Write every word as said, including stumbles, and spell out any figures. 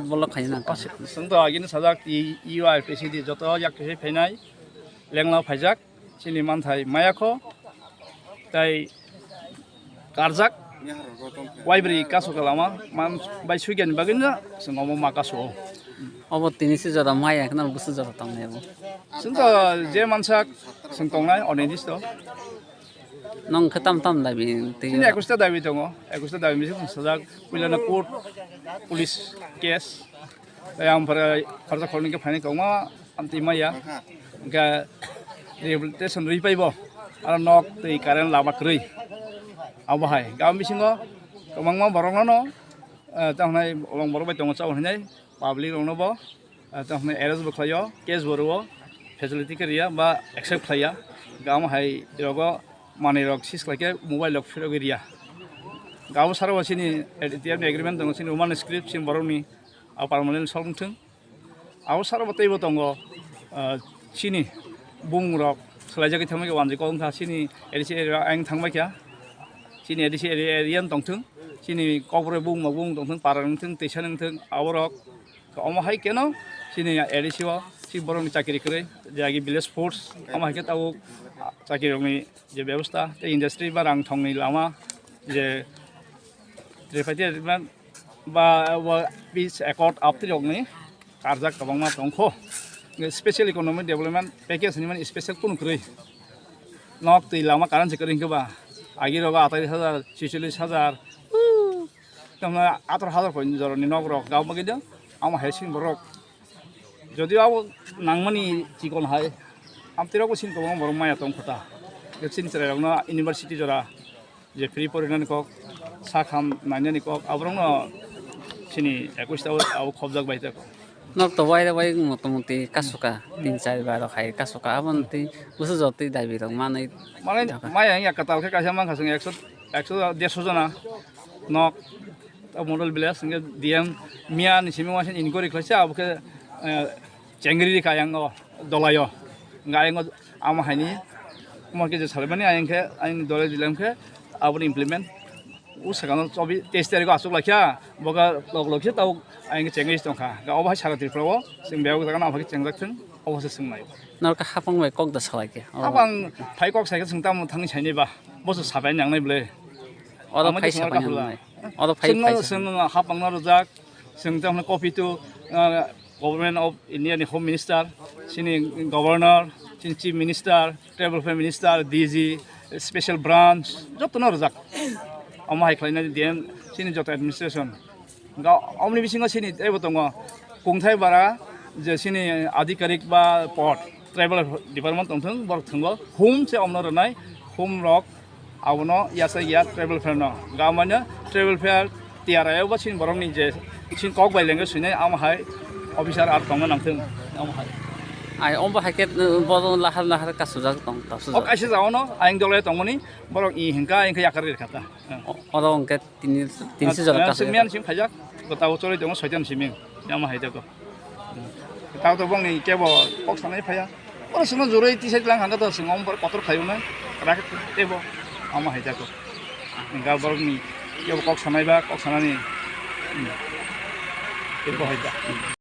Bolok khaina nangkha. Chwng to agini sajak, i, U I P C D joto yak khe phainai, lengla phaijak, chini manthai mayakho, tai karjak, waibri kasu kalama, man bai suigen bagwino chwng omo ma kasu o. Obo tini se jora maya khna busu jora tongnai bo. Chwng to je mansak chwng tongnai, onedisto. Nwng khe tam tam dabi twi? Chini ekwis ta dabi tongo, ekwis ta dabi misi sajak, puilano court, police case, tei ang pore khoroksa khoroknwi khe phainai kwbangma amtwi maya, hwnkhe rehabilitation rwi paibo, aro nok twi current lama kwrwi, abo hai gam bisingo kwbangma borokno no, eh, tamo hwnai bolong borok bai tongo chao hwnwi. Public rokno bo, ah, tamo hwnwi arrest bo khlaio, case bo rwo, facility khe riya ba accept khlaiya. Gamo hai rogo manwi rok sis khlai khe mobile rok phirogwi riya. Gabo saro bo chini A D M ni agreement tongo, chini Roman script chini borokni, ah, permanent solve wngthung. Abo saro bo teibo tongo, ah, chini bung rok swlaijagwi thangbai khe wanjwi kok wngkha, chini A D C area o ayang thangbai kha. Chini A D C area, area no tongthung, chini kokborok bung ma bung tongthung, para wngthung, twisa wngthung, aborok. Omo hai keno chini A D C o si borokni chakiri kwrwi, je agi village force, omo hai khe tabuk, ah, chakiri rokni je bebosta tei industry ba rang thongni lama je tripartite agreement ba, ba peace accord aptwi rokni karjak kwbangma tongkho. Special economic development package hinwi mani special kunu kwrwi. Nok twi lama current se kwrwi hinkhe ba agi rogo atais hajar, chicholish hajar, tamna atharo hajar poi jorani nok rok gabagwi do. Amo hai sini borok. Jodio abo nangmani chikon hai, amtwi rok bo sini kwbangma borok maya tong kho ta. Sini chwrai rokno university jora je free porinani kok, sak ham nainani kok, aborokno sini ekwis ta abo khobjak bai ta kok. Nok to waire wai motamuti kasuka, tin char bar rok hai kasuka, aboni twi busu jotwi dabi rok manwi. Mane maya wngya kwtal khe kaisa mankha chwng ekso, ekso derso jona nok. O model village hwnkhe D M miya ni simi waisa inquiry khlaisa, abo khe, eh, chengri rikha ayang o dolai o. Hwnkhe ayang o amo haini omo khe je salmani ayang khe ayang dolai dilam khe aboni implement o sakano chobi teis tarikh o achuk laikha, boga lok lok khe tau ayang khe chengri tongkha. Hwnkhe obo hai sara Tripura o chwng bebak jaga no abo khe chengjak thung, obo se swngnai. Norok hapang bai kok da salai khe. Hapang phai kok sai khe chwng tamo thangni saini ba, boso sabai nangnai bwle. Oro phai sapai nangnai. Oro phai phai. Chwng hapangno rwjak, chwng tamo copy to, uh, Government of India ni Home Minister, chini Governor, chini Chief Minister, Tribal Affairs Minister, D G, Special Branch, jotono rwjak. Omo hai khlainai D M, chini joto administration. Ga-, omoni bisingo chini teibo tongo, kungthai bara je chini adhikarik ba pod, tribal department tongthung, borok thwngo, hum se omno rwnai, hum rok, abono yasa ya tribal fair no. Gamanya tribal fair tiara ya ba chini borok ni je chini kok bai lengke suinai amo hai officer ar tongna nangthung amo hai. Ai ombo hai ke, uh, bodo lahar lahar kasujak tong, kasujak. O kaisa jaono ayang dole tongmani borok i hinka ayang yakar rikata. O-, oro hwnkhe tini, tini se jora kasujak. Miyan sim khaijak, gota o choli tongo soitan siming. Amo hai jago. Tao to bongni kebo kok sanai phaiya. Oro sino juroi tisai lang handa to singo kotor khayo na. Rak tebo. Amo hai jago. Ga borokni kebo kok sanai ba kok sanani. Hmm. Tebo hai jago.